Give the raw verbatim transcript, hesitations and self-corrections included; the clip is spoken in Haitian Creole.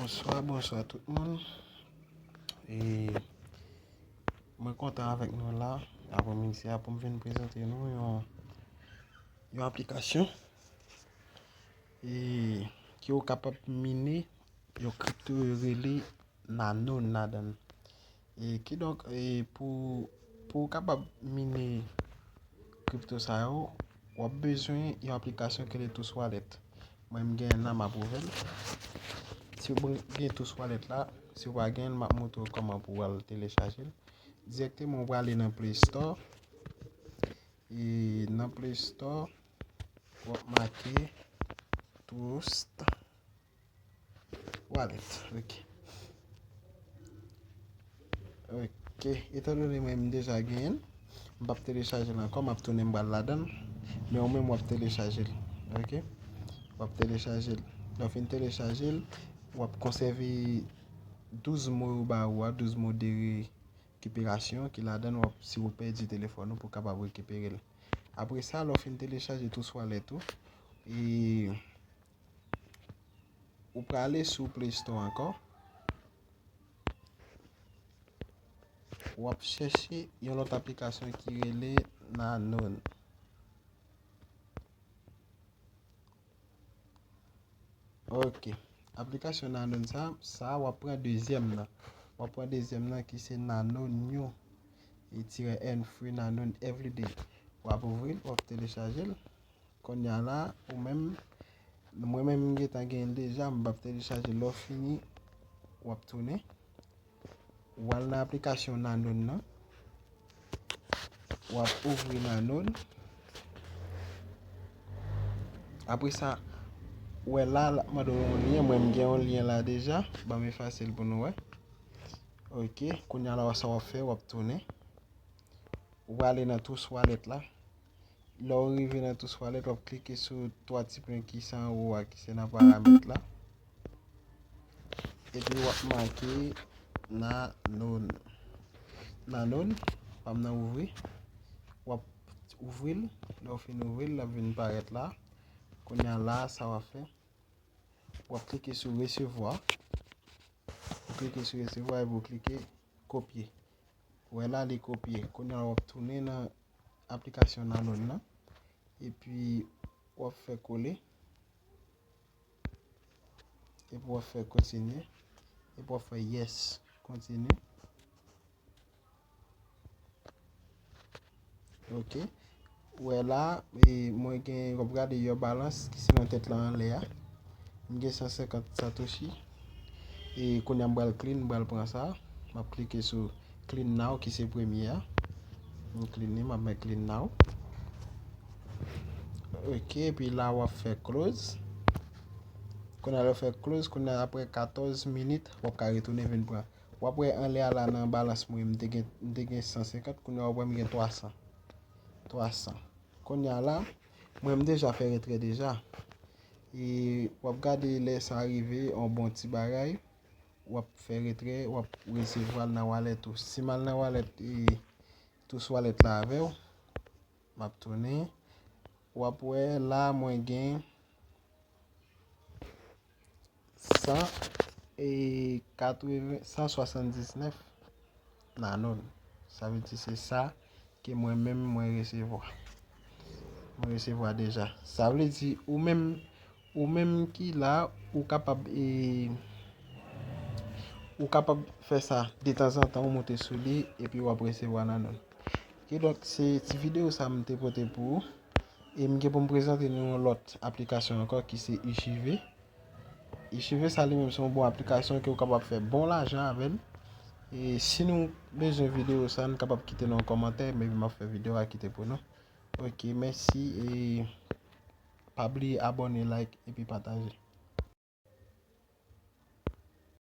Bonswa, bonswa tout moun. E mwen kontan avèk nou la aprèmidi a pou m vin prezante nou yon, yon aplikasyon e ki ou kapab mine yon kripto yo rele Nano ladan l. E kidonk, e pou, pou w kapab mine kripto sa yo, w ap bezwen yon aplikasyon ki rele Trust Wallet. Mwen, m gen nan m ap ouvè l. Si w gen Trust Wallet la, si w pa gen l, m ap montre w kòman pou w al telechaje l. Dirèkteman, w prale nan Play Store. E nan Play Store, w ap make Trust Wallet. Ok. Ok. Etandone mwen, m deja genyen l, m p ap telechaje l ankò, m ap tounen m pral ladan l. Men ou menm, w ap telechaje l. Ok. W ap telechaje l. Lè w fin telechaje l, w ap konsève douz mo yo ba ou a, douz mo de rekiperasyon ki ladan l, w ap, si ou pèdi telefòn ou, pou w kapab rekipere l. Apre sa, lè w fin telechaje Trust Wallet ou, e ou prale sou Play Store ankò. W ap chèche yon lòt aplikasyon ki rele Nanon. Ok. Aplikasyon Nanon sa, sa w ap pran dezyèm nan. W ap pran dezyèm nan ki se Nanon New. E tirè N Free Nanon Everyday. W ap ouvri l, w ap telechaje l. Kounye a la, ou menm, mwen menm m gentan genyen l deja, m p ap telechaje l. Lè w fini, w ap tounen. W al nan aplikasyon Nanon nan. W ap ouvri Nanon. Apre sa, ou wè la, l ap mande w yon lyen. Mwen, m gen yon lyen la deja. Ban m efase l pou nou wè. Ok, kounye a la, sa w ap fè, w ap tounen. Ou prale nan Trust Wallet la. Lè w rive nan Trust Wallet, w ap klike sou twa ti pwen ki se anwo a, ki se nan paramèt la. Epi w ap make Nanon. Nanon, pa m nan ouvri. W ap ouvri l. Lè w fin ouvri l, l ap vin parèt la. Kounye a la, sa w ap fè, w ap klike sou resevwa. Ou klike sou resevwa epi w klike kopye. Ou wè la, li kopye. Kounye a, w ap tounen nan aplikasyon Nanon nan. Epi, w ap fè kole. Epi, w ap fè kontinye. Epi, w ap fè yes, kontinye. Ok. Ou wè la, e, mwen gen, w ap gade yon balans ki se nan tèt la anlè a. M gen san senkant satoshi. E kounye a m pral clean, m pral pran sa. M ap klike sou clean now ki se premye a. M clean li, m ap met clean now. Ok, epi la w ap fè close. Kounye a lè w fè close, kounye a apre katòz minit, w ap ka retounen vin pran. W ap wè anlè a la nan balans mwen, m te gen, m te gen san senkant, kounye a w ap wè m gen twa san. Twa san. Kounye a la, mwen m deja fè retrè deja. E w ap gade lè sa rive, yon bon ti bagay, w ap fè retrè, w ap resevwa l nan wallet ou. Si m al nan wallet, e, Trust Wallet la avè w, m ap tounen. W ap wè la mwen gen san e katreven, san swasanndiznèf Nanon. Sa vle di se sa ke mwen menm mwen resevwa. Mwen resevwa deja. Sa vle di ou menm, ou menm ki la, ou kapab, e, ou kapab fè sa detanzantan, ou monte sou li epi w ap resevwa Nanon. Kidonk, se ti videyo sa m te pote pou ou. E m gen pou m prezante nou yon lòt aplikasyon ankò ki se Ichive. Ichive sa li menm se yon bon aplikasyon ke w kapab fè bon lajan avè l. E si nou bezwen videyo sa, nou kapab kite nan yon kòmantè, epi m ap fè videyo a kite pou nou. Ok, mèsi e pa bliye abòne, like epi pataje.